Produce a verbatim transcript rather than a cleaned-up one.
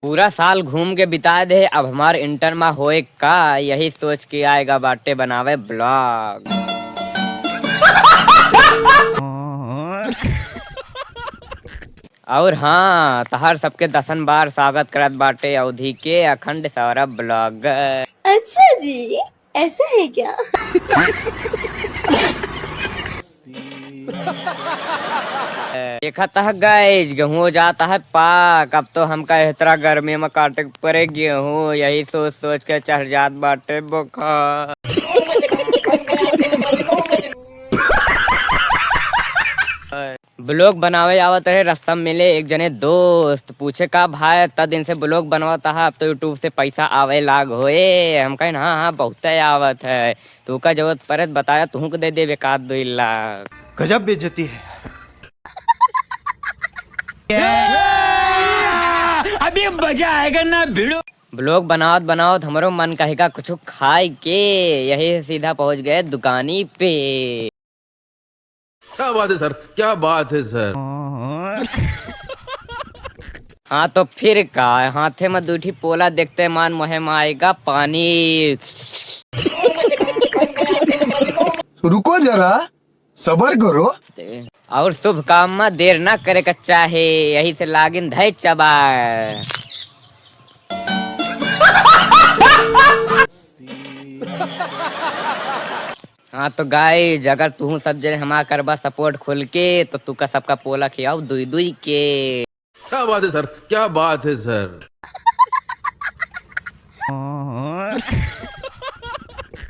पूरा साल घूम के बिताए दे, अब हमार इंटर मा होए का, यही सोच के आएगा बाटे बनावे ब्लॉग। और हाँ, तहार सबके दसन बार स्वागत करत बाटे अवधी के अखंड सौरभ ब्लॉगर। अच्छा जी, ऐसा है क्या? देखत ह गाइस, गेहूं जात ह पाक। अब तो हमका एहतरा गर्मी में काटे के पड़े गेहूं, यही सोच सोच के चढ़ जात बाटे बुखार। ब्लॉग बनावे आवत रहे, रस्ता में मिले एक जने दोस्त, पूछे, "का भाई, इतना दिन से ब्लॉग बनवत ह, अब तो YouTube से पैसा आवे लाग होए?" हम कहेन, "हाँ, हाँ, बहुते आवत है, तू का जरूरत पड़े त बताया, तुहूँ के दे देबे एक आध दुई लाख।" गजब बेइज्जती है। अभी मजा आएगा ना भिड़ो। ब्लॉग बनावत बनावत हमरो मन कहेगा कुछ खाए के, यही से सीधा पहुँच गए दुकानी पे। क्या बात है सर, क्या बात है सर। हाँ तो फिर का, हाथे में दू ठी पोला देखते मान मुँहे में आएगा पानी। रुको जरा, सबर करो। और शुभ काम में देर ना करे का चाहे, यही से लागिन धय चबा। हाँ तो गाइस, अगर तुहूँ सब जने हमार करबा सपोर्ट खुल के, तो तुका सबका पोला खियाऊ दुई दुई के। क्या बात है सर, क्या बात है सर।